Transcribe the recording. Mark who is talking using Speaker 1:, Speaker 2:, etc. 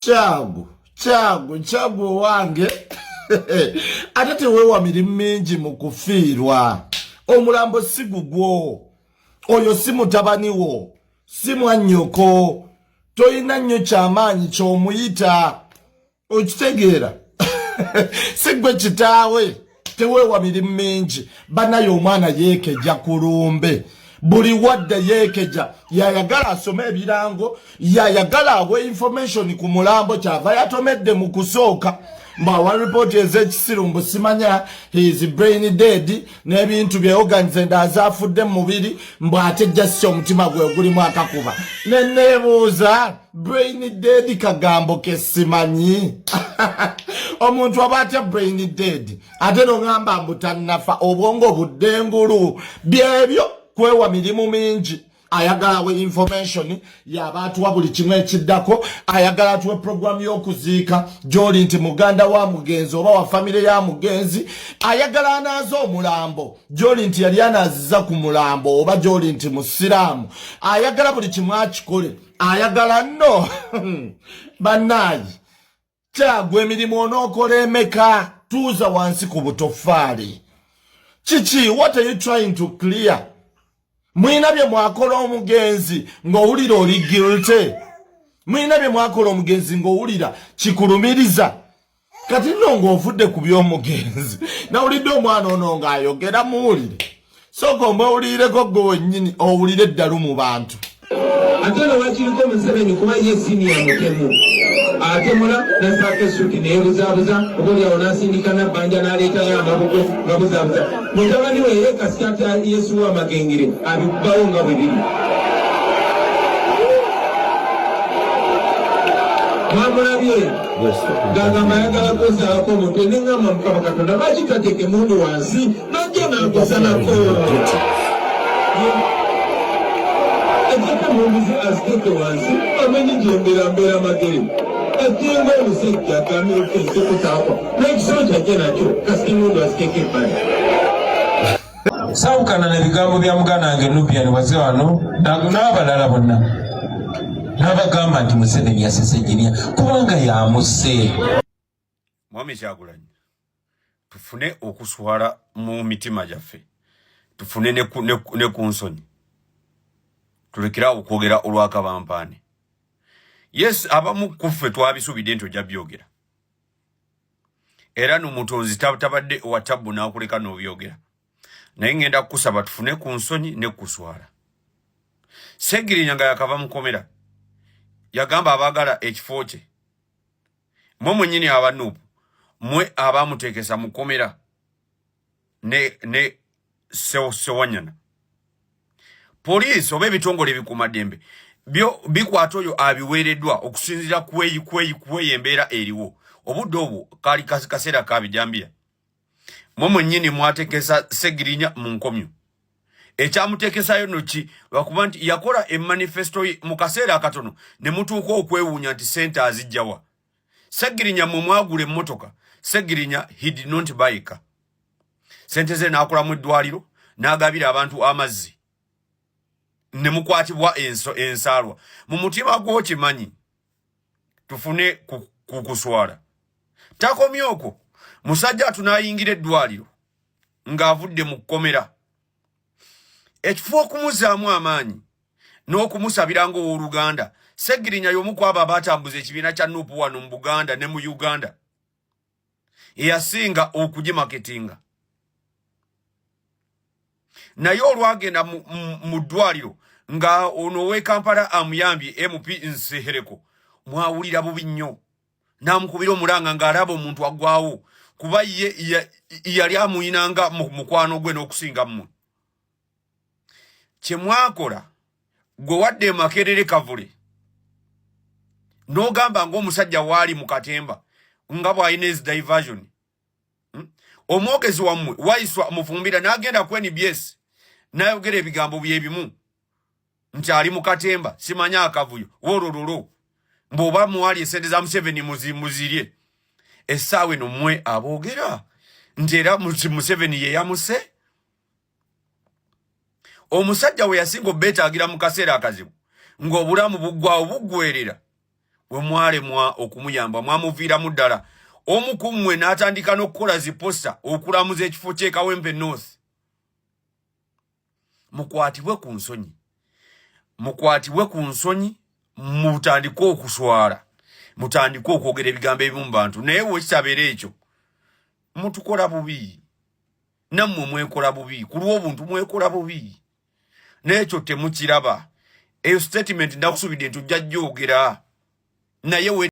Speaker 1: Kyagu, kyagu, kyagu owange. Ate teweewa mirimu mingi mu kufiirwa. Omulambo si gugwo. Oyo si mutabani wo, si mwannyoko. Toyina nnyo kyamaanyi ky'omuyita. Okitegeera? Si gwe kitaawe. Teweewa mirimu mingi. Banaye omwana yeekeja ku lumbe. Buli wadde yeekeja. Yayagala asome ebirango, yayagala awe information ku mulambo, kyava yatomedde mu kusooka. Mbawa report ez'ekisiru mbu simanya he is brain dead n'ebintu bye organs endala zaafudde mu mubiri, mbu ate just omutima gwe gulimu akakuba. Ne neebuuza, brain dead kagambo ke simanyi. Omuntu aba atya brain dead? Ate n'oŋŋamba mbu tannafa, obwongo budde engulu. Byebyo kwewa mirimu mingi. Ayagala we information yaba atuwa buli kimu ekiddako, ayagala atuwe program y'okuziika gy'oli nti muganda wa mugenzi oba wa famire ya mugenzi, ayagala anaaze omulambo gy'oli nti yali anaaziza ku mulambo oba gy'oli nti musiraamu, ayagala buli kimu akikole, ayagala nno. Bannaayi, kyagwa emirimu onookola emeka? Tuuza wansi ku butoffaali. Kiki? What are you trying to clear? Mwina bye mwakola omugenzi ng'owulira oli guilty, mwina bye mwakola omugenzi ng'owulira kikulumiriza. Kati nno ng'ovudde ku by'omugenzi, nawulidde omwana ono ng'ayogera. Muwulire, sooka omwewulireko gwe wennyini, owulire eddalu mu bantu.
Speaker 2: Ate ono wakiriko Museveni, kuba ye siniya mutemu, atemula nasaako essuuti neyebuzaabuza, oba oliawo n'asindika Nabbanja n'aleetayo amabugo nga buzaabuza. Mutabani we ye kasita yesuwa amagengere abikubawo nga bwe biri. Mwamulabye ng'agamba ayagala kwesalako omutwe, neŋŋamba Mukama Katonda, lwaki tateeka emundu wansi najja n'agusalako? Ejjako emundu ze aziteeke wansi, amenye gyembeera mbeera magere, ajjenga omusajja agambe ensi kusaako n'ekisolo kyajja nakyo, kasita emundu aziteeka ebbali.
Speaker 3: Saawukana na bigambo bya muganda wange Nubian waze wano n'abalala bonna n'abagamba nti Museveni yasese Engineer kubanga yamusse.
Speaker 4: Mwami Kyagulanyi, tufune okuswala mu mitima gyaffe, tufune ne ku nsonyi, tulekere awo okwogera olwakabampaane. Yes, abamu ku ffe twabisuubidde nti ojja byogera, era n'omutonzi tabadde wa tabbu n'akuleka n'obyogera, naye ngenda kukusaba tufune ku nsonyi ne kuswala. Segirinya nga yakava mukomera yagamba abaagala ekifo kye, mwe mwennyini aba NUP, mwe abamuteekesa mukomera ne Sewanyana. Poliisi oba ebitongole ebikuumaddembe byo bikwata oyo abiweereddwa okusinziira kweyi kweyi kweyi embeera eriwo. Obudde obwo kaali kaseera ka bijambiya. Mwe mwennyini mwateekesa Segirinya mu nkomyo. Ekyamuteekesayo no ki? Lwakuba nti yakola emanifesto ye mu kaseera akatono ne mutuuka okwewuunya nti ssente azijjawa. Segirinya mwe mwagula emmotoka. Segirinya, he did not buy a car. Ssente ze n'akolamu eddwaliro, n'agabira abantu amazzi, ne mukwatibwa ensaalwa. Mu mutima gw'okimanyi tufune ku kuswala. Takomye okwo, musajja atunaayingira eddwaliro ng'avudde mu kkomera. Ekifo okumuzaamu amaanyi n'okumusabira ng'owooluganda, Segirinya y'omu ku abo abaatambuza ekibiina kya NUP wano mu Buganda ne mu Uganda, eyasinga okugimaketinga. Naye olwagenda mu ddwaliro nga ono ow'e Kampala amuyambye MP Nsehereko, mwawulira bubi nnyo, n'amukubira omulanga ng'alaba omuntu aggwawo, kuba ye yali amuyinanga mukwano gwe n'okusinga mmwe. Kye mwakola, gwe wadde e Makerere Kavule n'ogamba ng'omusajja waali mu katemba nga bw'alina ezi diversion. Omwogezi wammwe Waiswa Mufumbira n'agenda ku NBS n'ayogera ebigambo bye bimu nti ali mu katemba, simanya akavuyo wolololo, mbw'oba muwali esente za Museveni muzirye. Essaawa eno mmwe aboogera nti era Museveni ye yamuse. Omusajja we yasinga obeetaagira mu kaseera akazibu ng'obulamu buggwawo buggwerera. Bwe mwalemwa okumuyamba, mwamuviiramu ddala. Omu ku mmwe n'atandika n'okukola ziposta okulamuza ekifo ky'e Kawempe North. Mukwatibwe ku nsonyi, mukwatibwe ku nsonyi, mutandike okuswala, mutandike okwogera ebigambo ebimu mu bantu. Naye wekitabeera ekyo, mutukola bubi, nammwe mwekola bubi ku lw'obuntu, mwekola bubi, n'ekyo temukiraba. Eyo statement ndakusubidde nti ojja gyogera, naye we